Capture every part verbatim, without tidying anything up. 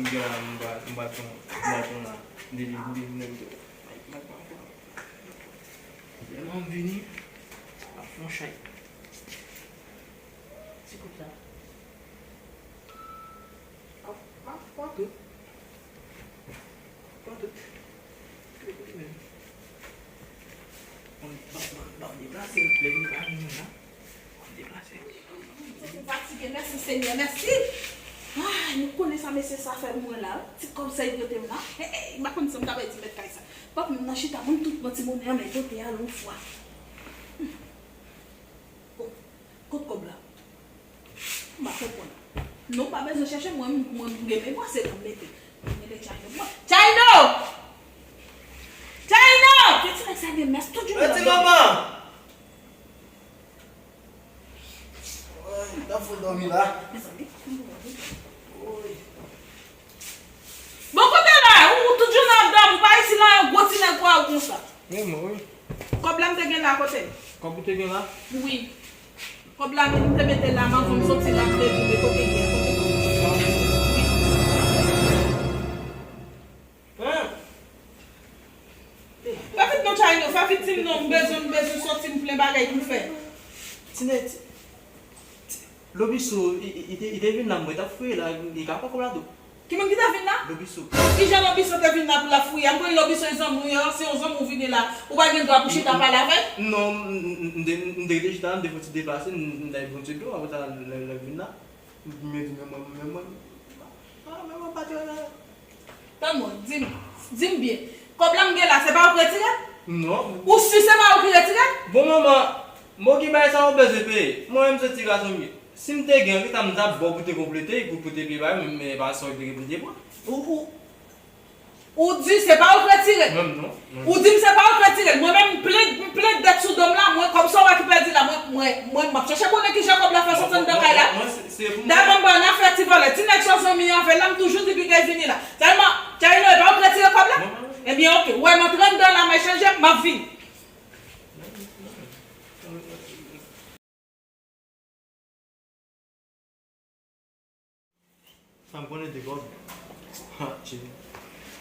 m gen la, m pral, m pral pran, m pral pran la. Depi, depi nèg yo. Lè m vini, m ap fè yon chay. Ti kout la. Pa, pa, pa tout. Pa tout. Kote kout men. Ban, ban, ban, ban m deplase, lè m pa vin la. Ban m deplase. Mwen fatige, mèsi Senyè, mèsi. Ay, nou konnen sa mesye sa fè pou mwen la, wi. Ti kòb sa li prete m la. Hey, hey, m pa konn sa m ta pèdi mèt kay sa. Pap, m nan chita, mwen tout pran ti bonè an, men pote al yon fwa. Bon, kot kòb la? M pa konprann. Non, w pa bezwen chèche, mwen, mwen, m gen men pase nan m mete. Mwen mete Chino. Mwen, Chino! Chino! Fè ti nèg sa gen mès, tout jounen l ap dòmi. Mèsi, manman! Woy, t ap fout dòmi la. Mezanmi, m pou wè. Woy. Bon, kote la? Ou, ou tout jounen ap dòmi, ou pa resi la, yon gwo ti nèg kwa ou konsa. Men mwen, wi. Kòb la m te gen la, kote l? Kòb ou te gen la? Wi. Kòb la, m te mete la, m anvan m soti la, m te vide, kote l ye, kote kòb la? Wi. Hein? Fè vit non, Chino, fè vit, di m non, m bezwen, m bezwen soti, m plen bagay pou m fè. Tine, ti, ti, Lobiso, i, i, i te, i te vin la, m wè t ap fouye la, li ka pran kòb la tou. Ki moun ki te vin la? Lobiso. Ki jan Lobiso te vin la pou l ap fouye? M konn Lobiso e zanmi w, se yon zanmi w vini la. Ou pa gen dwa pou chita pale avè l? Non, m, m, m, m te, m te rete chita, m te fè yon ti deplase, m, m t al pran ti dlo, apre sa, lè, lè l vin la, m, m di, men mwen, men mwen, ah, men mwen pa te. Tann mwen, di m, di m byen. Kòb la m gen la, se pa ou ki retire l? Non. Ou si se pa ou ki retire l? Bon, manman, m okipe ak sa ou bezwen peye. Mwen menm se ti gason m ye. Si m te gen, kisa m t ap ba w pou te konplete, pou, pou te peye bagay, men, men e pa sa w te gen pou m te pran. Ou, ou, ou di se pa ou k retire l? Mwen menm non. Mwen. Ou di m se pa ou k retire l. Mwen menm m plen, m plen dèt sou do m la, mwen kòm sa w wè ki pèdi la, mwen, mwen, mwen m ap chèche konnen kijan kòb la fè soti anndan kay la. Mwen, mwen, se, se pou mwen. Dayè mwen m pa nan afè ti vòlè. Ti nèg sa w zanmi avè l la, m toujou di pi ke l vini la. Sèlman, Tchayno, e pa ou k retire kòb la? Mwen, mwen, mwen. Ebyen, oke. Ou wè m antre anndan la, m echange, m ap vini. Sa m konnen te kòb. Ha, tchè.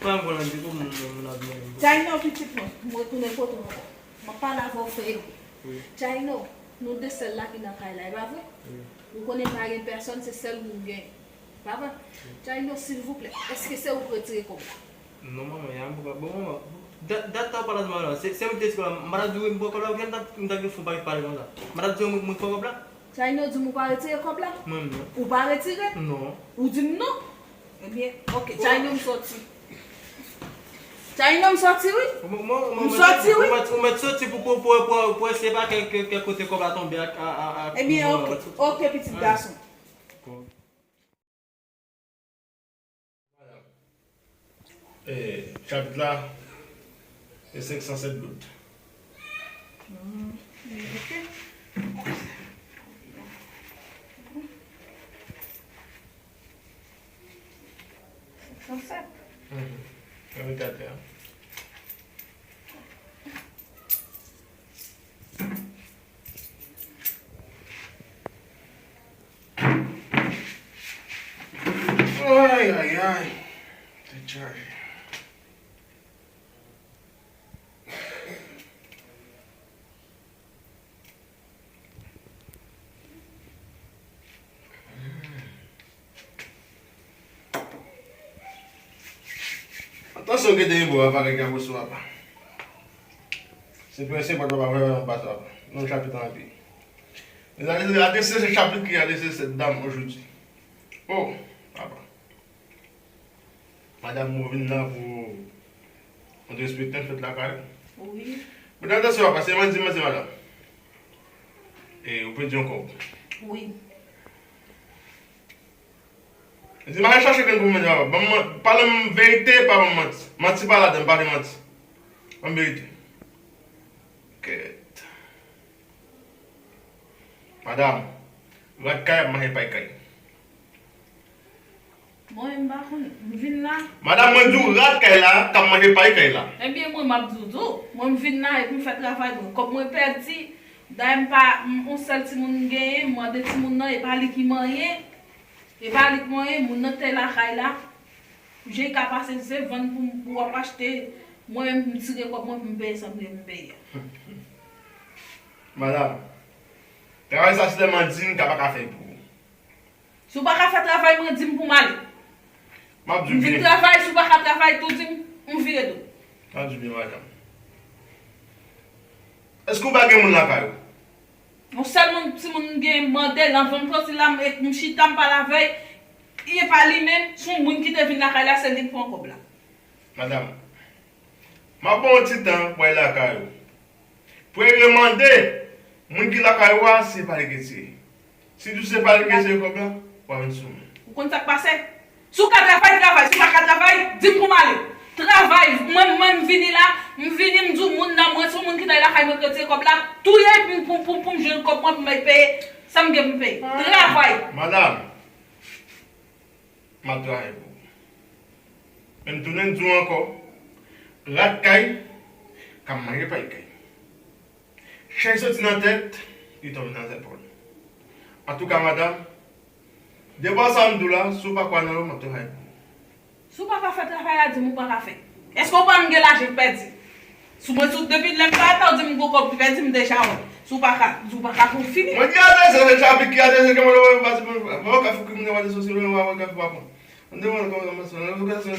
Sa m konnen te kòb, moun, moun, moun ap mande m. Tchayno, pitit mwen, m retounen kote w ankò. M ap pale avè w serye. Wi. Tchayno, nou de sèl la ki nan kay la, e pa vre? Wi. Ou konnen pa gen pèsòn, se sèl ou m gen. Pa vre? Wi. Tchayno, silvouplè, èske se ou k retire kòb la? Non, manman, y a m poko. Bon, manman, dat, dat sa w pale avè m la, se, se mwen ki te di kòb la. M pa t ap di w m pran kòb la, oubyen m t ap, m t ap gen fou pa pale konsa. M pa t ap di w mwen, mwen pran kòb la. Tchayno di m ou pa retire kòb la? Mwen menm non. Ou pa retire? Non. Ou di m non? Ebyen, oke, Tchayno m sòti. Tchayno m sòti wi. Mwen, mwen, mwen, m sòti wi. Ou mèt, ou mèt sòti pou, pou, pou, pou, pou eseye pa kèk, kèk, kèk kote kòb la tonbe ak, a, a, a, ebyen, oke, oke, pitit gason. Bon. Eh, chapit la, se senk san sèt goud. Mm, ok. Senk san sèt. Mhm. Mete atè a. Ay, ay, ay. Tèt chaje. Atansyon, gete yon bò, apa gen gabo sou apa. Se prensip, papa, pa fè yon bas apa. Non, chapit anpi. Mezanmi, se adrese se chapit ki adrese sèt dam ojodi. Oh, papa. Madanm, mwen vin la pou yon ti respektan fèt lakay ou. Wi. Mwen ta tansyon apa, se manti, manti, madanm. E, ou pèdi yon kòb. Wi. Di, m al chache grenn pou mwen, papa. Ban m, pale m verite, pa ban m manti. Manti pa ladan, m pa vle manti. Ban m verite. Kèt. Madanm, rat kay ap manje pay kay. Mwen, m pa konn, m vin la. Madanm, mwen di w rat kay la, k ap manje pay kay la. Ebyen, mwen, m ap di w tou. Mwen, m vin la, epi m fè travay mwen. Kòb mwen pèdi, dayè m pa, m, yon sèl timoun m genyen, m mande timoun nan, e pa li ki manyen. E pa li k manyen, moun nan te lakay la. Jan l ka pase, se vann pou, pou w ap achte. Mwen menm, m tire kòb mwen pou m peye sa m gen pou m peye a. Madanm, travay sa, si w te manti m, m ka pa ka fè l pou ou. Si w pa ka fè travay mwen, di m pou m ale. M ap di w byen. M vin travay, si w pa ka travay tou, di m, m vire do. M ap di w byen, madanm. Èske w pa gen moun lakay ou? Yon sèl moun, timoun m gen, m mande l anvan m soti la, m, m chita, m pale avè l. E pa li menm, se yon moun ki te vin lakay la, se li k pran kòb la. Madanm, m ap ba w yon ti tan pou w al lakay ou. Premye mande, moun ki lakay ou a, se pa li ki retire. Si l di w se pa li ki retire kòb la, w a vin sou mwen. Ou konn sa k pase? Si w ka travay, travay. Si w pa ka travay, di m pou m ale. Travay. Mwen, mwen, m vini la, m vini, m di w moun nan, mwen, se yon moun ki t al lakay mwen k retire kòb la. Touye pou, pou, pou, pou m jwenn kòb mwen, pou m al peye sa m gen pou m peye. Travay. Madanm, m ap travay pou ou. Men m tounen di w ankò, rat kay, k ap manje pay kay. Chay soti nan tèt, li tonbe nan zèpòl. Antouka, madanm, depi sa m di w la, si w pa kwè nan yo, m ap travay pou ou. Si w pa ka fè travay la, di m ou pa ka fè. Èske w pa m gen lajan k pèdi? Si mwen sou depi lè m pa atè w di m gon kòb ki pèdi, m deja wè. Si w pa ka, di w pa ka pou fini. Mwen ki adrese, se chapit ki adrese, ke mwen wè pati pou mwen ka fou ki mwen wè sou si mwen wè ka fou pa pran. Ann demann kòman sa, ann demann kòman sa.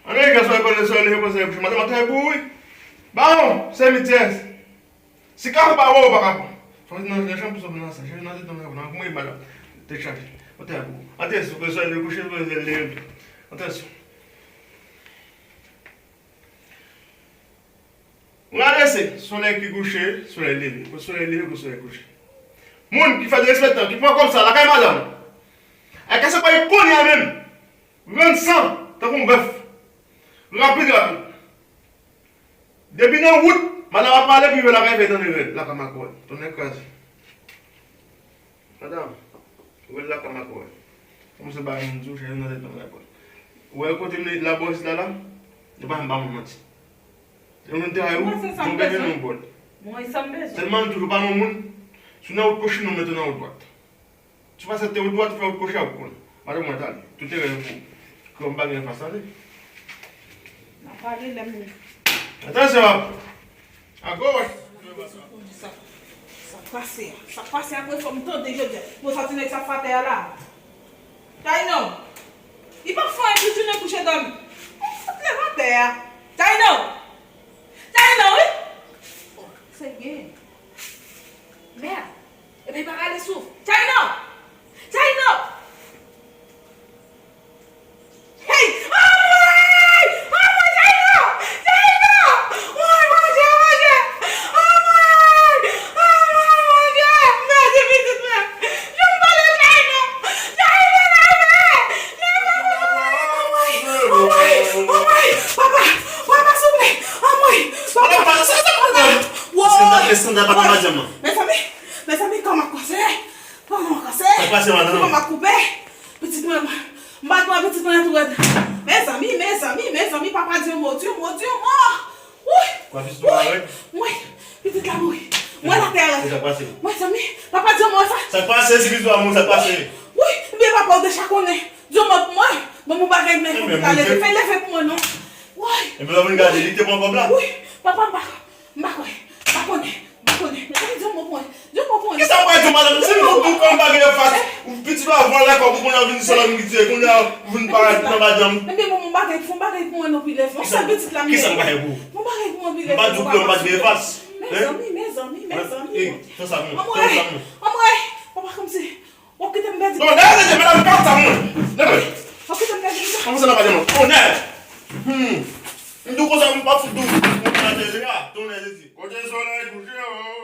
Ann demann kòman sa, kòman sa, kòman sa, kòman sa. Madanm, atè pou ou, wi. Bawon, se mityè. Si ka pa wè, ou pa ka pran. Fò nan, nan chanm pou sòt nan sa. Chèche nan tèt nan, nan mwen, madanm. Te chaje. Atè pou ou. Atè sou, kòman sa, le kouche, kòman sa, le. Atè sou. Ou gade se solèy ki kouche, solèy leve, kou solèy leve, kou solèy kouche. Moun ki fè derespektan, ki pran kòb sa lakay madanm, ay kase kò li kounye a menm, rann san, tankou yon bèf. Rapid, rapid. Depi nan wout, madanm ap pale, pi rive lakay, fè tande rèd, lakay makòl, tonnè kraze. Madanm, ou wè l la kama kò wè. Kòm se bagay m di w, chèche nan tèt nan lakòl. Ou wè kote m labò isit la la? Nou pa janm ba moun manti. Se yon moun te rayi ou, yon bebe nan yon bòl. Mwen, sa m bezwen. Sèlman nou toujou pa nan moun. Si w nan wout kochina, ou mete w nan wout dwat. Si w pa sète wout dwat, ou fè wout kochina, ou konn. Madanm mwen t ale. Tout erè yo pou ou. Kòm pa gen fas ale. N a pale lè m. Atansyon! Agoch! Sa, sa k pase a? Sa k pase apre fò m tande jodi a? Bon, sa ti nèg sa fè atè a la. Taino! Li pa fè anyen, li tounen kouche dòmi. Ou fout leve atè a. Taino! Taino, wi! Oh, se gen. Mèd! Epi li pa rale souf. Taino! Taino! Hey! Anmwey! Anmwey, Taino! Taino! Woy, Bondye, Bondye! Anmwey! Anmwey, Bondye! M pèdi pitit mwen! Jan m pale, Taino! Taino, leve! Leve, anmwey! Anmwey! Anmwey! Papa! Papa, souple! Anmwey! Papa! Papa, sa, sa, papa! Woy! Mezanmi! Mezanmi, kò m ap kase! Kò m ap kase! Sa k pase, madanm? Kò m ap koupe! Pitit mwen, m bat mwen, pitit mwen tou rèd. Mezanmi, mezanmi, mezanmi, papa di yon mo, di yon mo, di yon mo. Woy! Woy! Mwen, pitit la mouri. Mwen la tè rèd. Sa k pase? Mezanmi, papa di yon mo sa. Sa k pase, si pitit la mouri, sa k pase? Woy! Ebyen papa ou deja konnen. Di yon mo pou mwen. Bon, bon bagay, men pou ale. Fè leve pou mwen non. Woy! Ebyen lè w vin gade, li te pran kòb la? Woy! Papa, m pa M pa kwè. M pa konnen. M pa konnen. Mezanmi, di yon mo pou mwen. Di yon mo pou mwen. Kisa w pral di, madanm? Si nou tout kòm bagay yo fas, pitit la vòlè kòb ou kounye a vin sòl vin di kounye a ou vin parèt nan madanm. Ebyen bon, bon bagay, fè yon bagay pou mwen non, pi lèf. Yon sèl pitit la m gen. Kisa m ka fè pou ou? Fè yon bagay pou mwen, pi lèf. M pa di w kòm pa di fas. Mezanmi, mezanmi, mezanmi. Fè sa pou mwen. Anmwey, anmwey. Papa kòmsi. W ap kite m pèdi. Non, leve tèt, madanm, pa sa mwen. Leve. W ap kite m pèdi konsa. Kòman sa nan pa de mwen? Onè! Hmm. M di w konsa, m p ap fout di w, m pran Jezi a. Tonnè Jezi. Kote solèy kouche, o.